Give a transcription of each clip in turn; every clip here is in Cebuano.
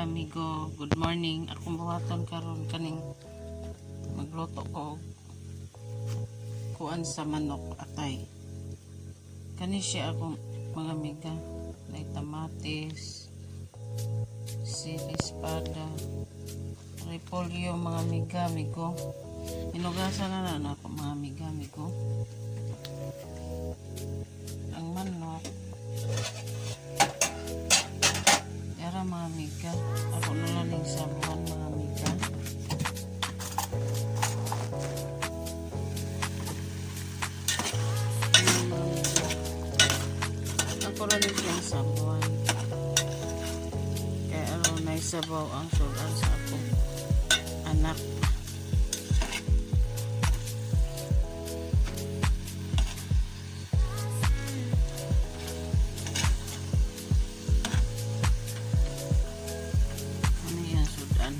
Amigo, good morning. Akong buhaton karon kaning magluto ko og kuan sa manok, atay. Kani siya akong, mga amiga. May kamatis, sili espada, repolyo, mga amiga, amigo. Hinugasan na na ako, mga amiga, amigo. Ang manok. Yara, mga amiga. Ako na lang ning sabuhan, mga amiga. Ano, mga amiga? Ako ra ni siyang sabuhan. Kaya aron na sabaw ang sudan sa akong anak. Ano yan, sudan?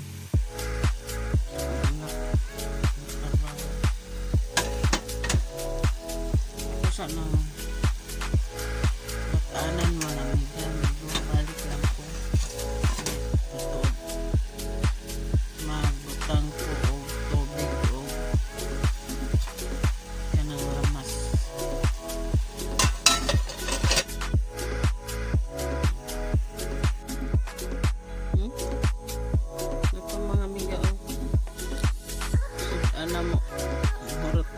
Sa akong anak. Nagtrabaho. Ako sa na Bataanan mo na, amiga, amigo. Balik lang ko. Tuod. Magbutang ko og tubig og kanang lamas. Ito, mga amiga, oh. Sudan mo. Hurot.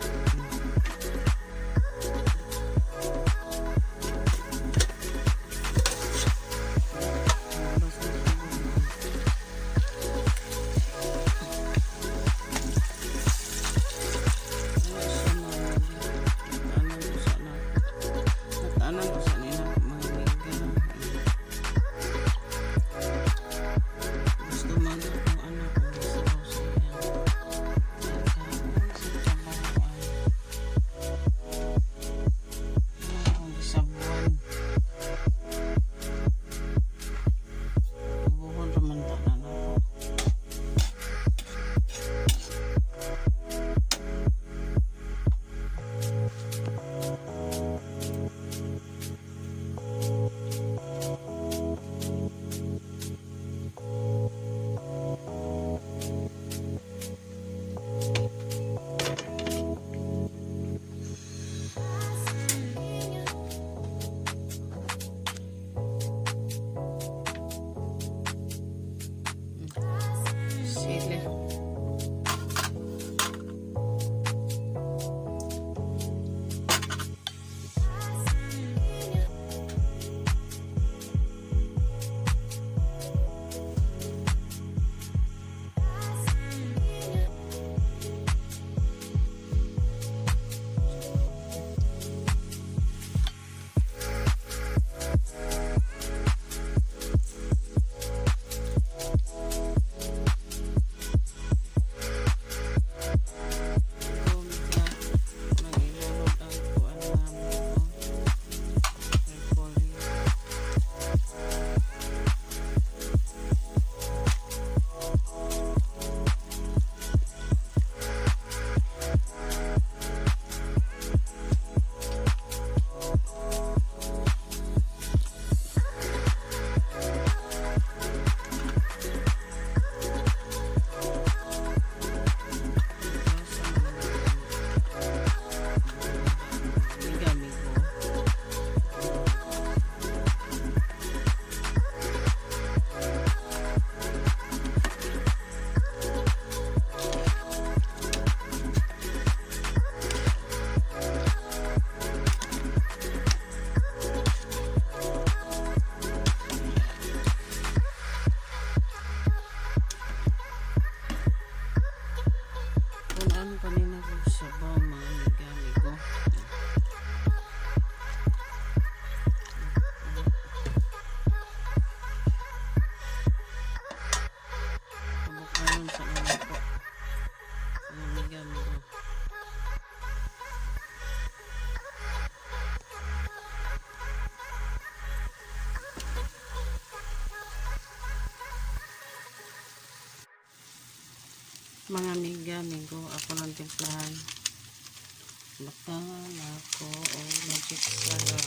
Basta ano siya, mga amiga. Nataanan ko sa na. Nataanan ko sa nila, mga amiga. Gusto man akong anak kung sabaw sa iyang pagkaon sa trabaho ay ano akong gisabuan. Buhon raman tanan ako. Sili. Ito, mag-ilulog ang kuan, mga amigo. Repolyo. Ito sa mga amiga, amigo. Kung ano kanina ko sabaw, mga amiga, amigo. Kabukanon sa mga po. Mga amiga, amigo. Mga amiga, amigo, ako lang timplahan. Butangan ako og Magic Sarap.